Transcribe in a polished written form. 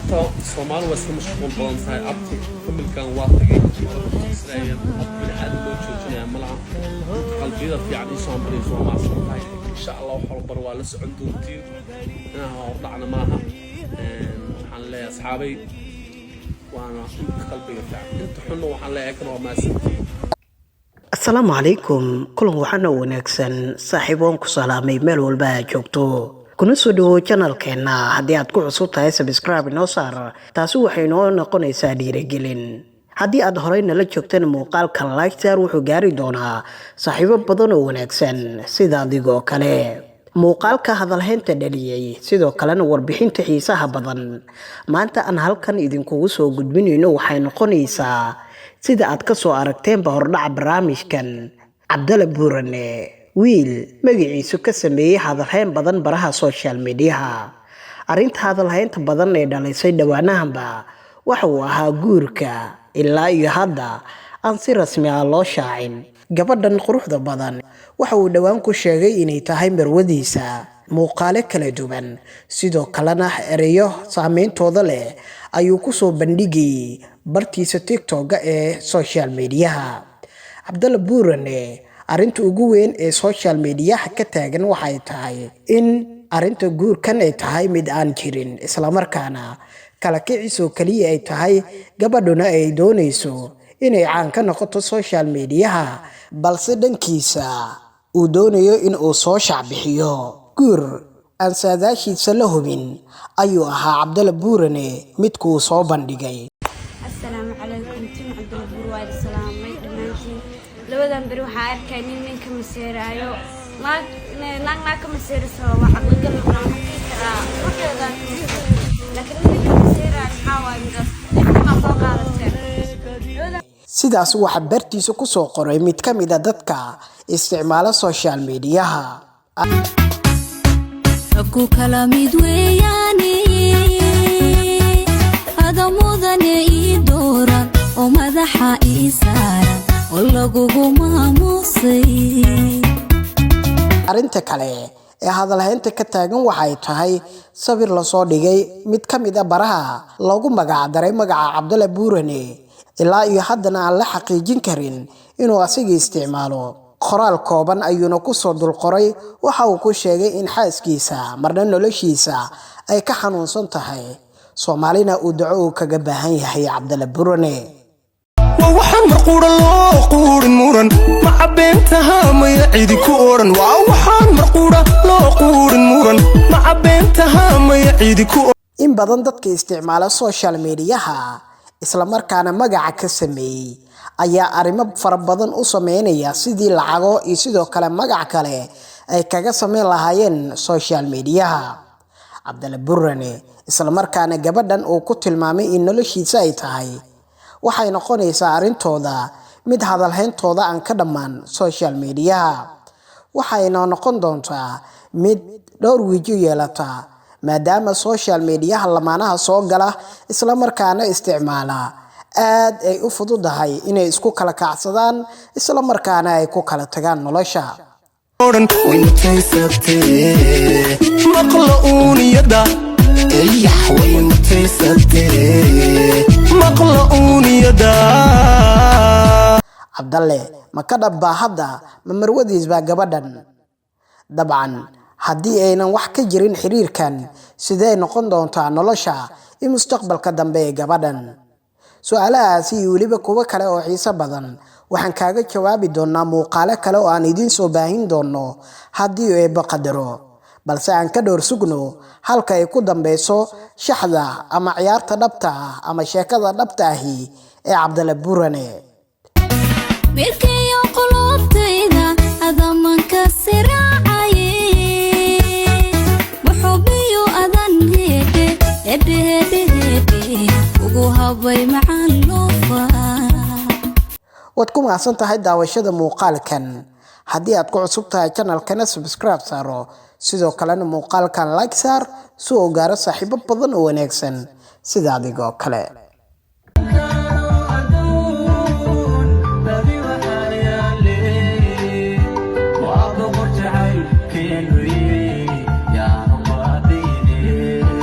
Horta Soomaali waa iska mashquul badan tahay. Abti, familkan waa tagay, israa'iil bini aadam loo joojinaya ma laha. Qalbiyada fiican ii soo hambaliyayso, waa mahadsan tahay. Insha Allah wax walbar waa la socon doontiin, inaha hordhacna maaha. Waxaan leeyahay asxaabay, waana inta qalbiga fiican, inta xunna waxaan leeyahay kan waa mahadsantiin. Asalaamu calaykum, kulan waxaana wanaagsan saaxiib, waan ku salaamay meel walba aad joogto, kuna soo dhawow channelkeenna. Haddii aad ku cusub tahay, subscribe inoo saar, taasi waxay noo noqonaysaa dhiirigelin. Haddii aad horey nala joogtana, muuqaalka like saar, wuxuu gaari doonaa saaxiibo badan oo wanaagsan sida adigoo kale. Muuqaalka hadalhaynta dhaliyey, sidoo kalena warbixinta xiisaha badan maanta aan halkan idinkugu soo gudbinayno waxay noqonaysaa, sida aad ka soo aragteenba hordhaca barnaamijkan, Cabdalla Buurane, wiil magaciisu ka sameeyey hadalhayn badan baraha social mediaha. Arrinta hadalhaynta badan ee dhalisay dhowaanahanba waxa uu ahaa guurka ilaa iyo hadda aan si rasmi ah loo shaacin. Gabadhan quruxda badan waxa uu dhowaan ku sheegay inay tahay marwadiisa. Muuqaale kala duwan, sidoo kalena ereyo saameyntooda leh ayuu kusoo bandhigayay bartiisa TikTok ee social mediaha. Cabdalla Buurane, arrinta ugu weyn ee social mediaha ka taagan waxay tahay in arrinta guurkan ay tahay mid aan jirin, islamarkaana kala kicisoo keliya ay tahay, gabadhuna ay doonayso inay caan ka noqoto social mediaha, balse dhankiisa uu doonayo in uu soo shacbixiyo. Guur aan saadaashiisa la hubin ayuu ahaa Cabdalla Buurane midkuu soo bandhigay. Asalaamu calaykum, team Cabdalla Buur, waa idin salaamay dhammaantiin. Labadan beri waxaa arkay nin ninka maseeraayo, naag naag naag ka maseerayso waa caqligal noqonaa. Waxaan dhihi karaa ruuxeeda, laakiin nin ninka maseeraayo maxaa waaye? Midaas maa soo qaadateen labadan. Sidaas waxaa bartiisa ku soo qoray mid ka mid a dadka isticmaala social mediaha. Ku kala mid weeyaane, ada mudane ii dooran oo madaxa ii saaran oo lagugu maamuusay. Arrinta kale ee hadalhaynta ka taagan waxay tahay sawir lasoo dhigay mid ka mid a baraha loogu magacdaray magaca Cabdalla Buurane, ilaa iyo haddana aan la xaqiijin karin inuu asiga isticmaalo. Qoraal kooban ayuuna kusoo dulqoray. Waxa uu ku sheegay in xaaskiisa marna noloshiisa ay ka xanuunsan tahay, Soomaalina uu daco uu kaga baahan yahay Cabdalla Buurane. Waa waxaan marquudha loo quudhin muran, ma cabbeentaha maya cidi ku odhan. Waa waxaan marquudha loo quudhin muran, ma cabbeentaha maya cidi ku. In badan dadka isticmaala social mediaha, islamarkaana magaca ka sameeyey, ayaa arrimo fara badan u sameynaya sidii lacago iyo sidoo kale magac kale ay kaga sameyn lahaayeen social mediaha. Cabdalla Burane, islamarkaana gabadhan uu ku tilmaamay in noloshiisa ay tahay, waxay noqonaysaa arrintooda mid hadalhayntooda aan ka dhammaan social mediaha, waxayna noqon doontaa mid dhowr wijo yeelata, maadaama social mediaha lamaanaha soo gala islamarkaana isticmaala aad ay u fududahay inay isku kala kacsadaan, islamarkaana ay ku kala tagaan nolosha. Odhan way mutaysatee, maqla uuniyada eyax, way mutaysatee, maqla uuniyada. Cabdalle ma ka dhabbaa hadda? Ma marwadiis baa gabadhan? Dabcan haddii aynan wax ka jirin xiriirkan, sidee noqon doontaa nolosha iyo mustaqbalka dambe ee gabadhan? Su-aalahaasi iyo weliba kuwo kale oo xiiso badan waxaan kaaga jawaabi doonaa muuqaalo kale oo aan idiin soo baahin doono haddii Eebbo qadaro, balse aan ka dhowr sugno halka ay ku dambeyso shaxda ama ciyaarta dhabta ah ama sheekada dhabta ahi ee Cabdalla Burane. Mirkayo qulubtayda adamanka siraacaye, muxubiyo adan hedhe hedhe hedhe hedhe ugu habay macaan luufa. Waad ku mahadsan tahay daawashada muuqaalkan. Haddii aad ku cusub tahay channelkana, subscribe saaro, sidoo kalena muuqaalkan like saar si uu gaaro saaxiibo badan oo wanaagsan sida adigoo kale.